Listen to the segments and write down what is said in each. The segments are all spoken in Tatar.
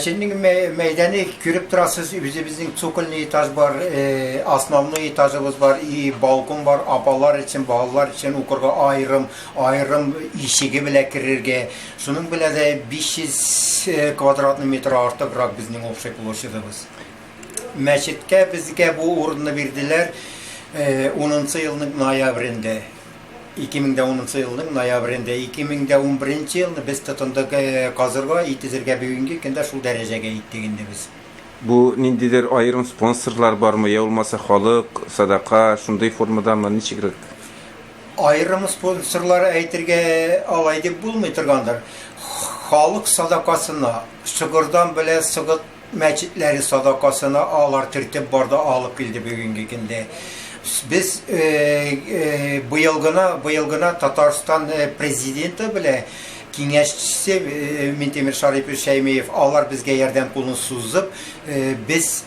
Мәчетнең мәйданы күреп торасыз, үзебезнең цокольный этаж бар, основной этажыбыз бар, и балкон бар, апалар өчен, балалар өчен укырга аерым, аерым ишеге белән керергә. Шуның белән дә 500 квадратный метр артыграк безнең общий площадыбыз. Мәчеткә безгә бу урынны бирделәр 10 елның ноябрендә. 2010 елның ноябрендә, 2011 елны без тотындык казырга, итезергә, бүгенге көндә шул дәрәҗәгә иттек инде без. Бу ниндидер аерым спонсорлар бармы, я булмаса халык, садака, шундый формадамы, ничегрәк? Аерым спонсорлар әйтергә алай дип булмый торгандыр. Халык садакасына, Шыгырдан белән Сыгыт мәчетләре садакасына алар төртеп барды, алып килде бүгенге көндә. Без быел гына, быел гына Татарстан президенты белән киңәшчесе Минтимер Шарипович Шәймиев, алар безгә ярдәм кулын сузып, без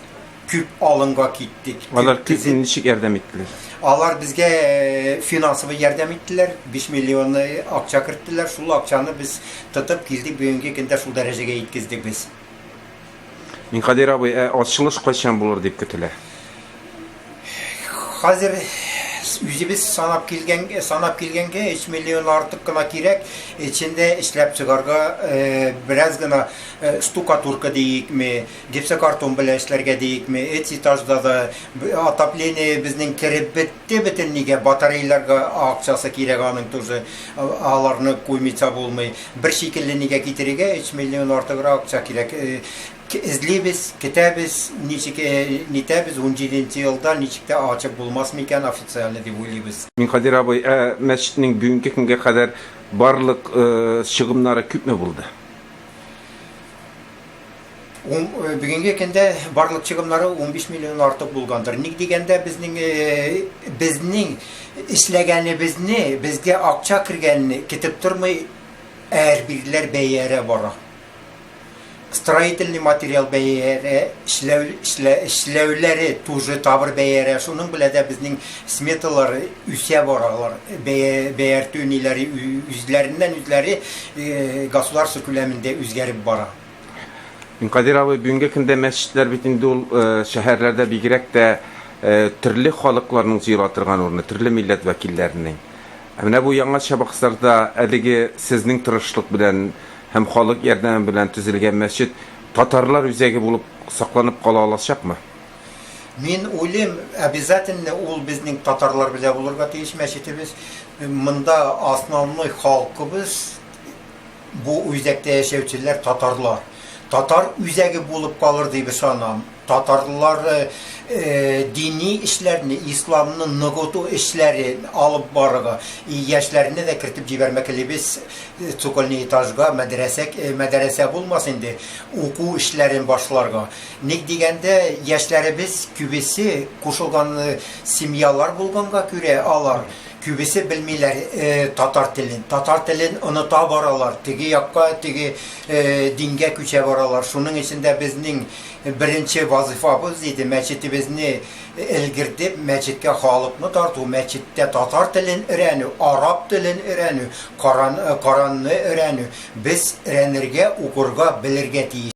күп алынга киттек. Алар күп ничек ярдәм иттеләр? Алар безгә финансовый ярдәм иттеләр, 5 миллион акча керттеләр. Шул акчаны без тотып килдек, бүгенге көндә шул дәрәҗәгә җиткездек без. Минкадир абый, ә ачылыш кайчан булыр дип көтелә? Хәзер үзебез санап килгән, санап килгәнгә 3 миллион артык кына кирәк. Эчендә эшләп чыгарга э, бераз гына э, штукатурка диекме, гипсокартон белән эшләргә диекме, эч этажда да отопление безнең кереп бетте бөтен нигә, батареяларга акчасы кирәк аның тоже, аларны куймыйча булмый. Бер шикелле нигә китерергә 3 миллион артыграк акча кирәк. Эзлибез, көтәбез, ничек нитәбез, 17 елда ничек тә ачып булмас микән официально дип уйлыйбыз. Минкадир абый, ә мәчетнең бүгенге көнгә кадәр барлык чыгымнары күпме булды? Бүгенге көндә барлык чыгымнары 15 миллион артык булгандыр. Ник дигәндә, безнең безнең эшләгәнебезне, безгә акча кергәнне көтеп тормый, әрбирләр бәярә бара. Строительный материал бәярә, эшләү, эшлә, эшләүләре тоже табыр бәярә. Шуның белән дә безнең сметалар үсә баралар. Бәя, бәяртү ниләре үзләреннән үзләре государство күләмендә үзгәреп бара. Минкадир абый, бүгенге көндә мәчетләр бит инде ул шәһәрләрдә бигрәк тә төрле халыкларның җыела торган урыны, төрле милләт вәкилләренең. Ә менә бу Яңа Чабаксарда әлеге сезнең тырышлык белән һәм халык ярдәме белән төзелгән мәчет татарлар үзәге булып сакланып кала алачакмы? Мин уйлыйм, обязательно ул безнең татарлар белән булырга тиеш мәчетебез. Монда основной халкыбыз Бу үзәктә яшәүчеләр татарлар. Татар үзәге булып калыр дип ышанам. Татарлар дини эшләрне, исламны ныгыту эшләре алып барырга, яшьләрне дә кертеп җибәрмәклебез цокольный этажга, мәдрәсә, мәдрәсә булмас инде, уку эшләрен башларга. Ник дигәндә, яшьләребез күбесе кушылган семьялар булганга күрә алар Күбесе белмиләр татар телен. Татар телен оныта баралар. Теге якка, теге дингә күчә баралар. Шуның өчен дә безнең беренче вазыйфабыз иде мәчетебезне элгертеп, мәчеткә халыкны тарту, мәчеттә татар телен өйрәнү, араб телен өйрәнү, Коран, Коранны өйрәнү. Без өйрәнергә, укырга, белергә тиеш.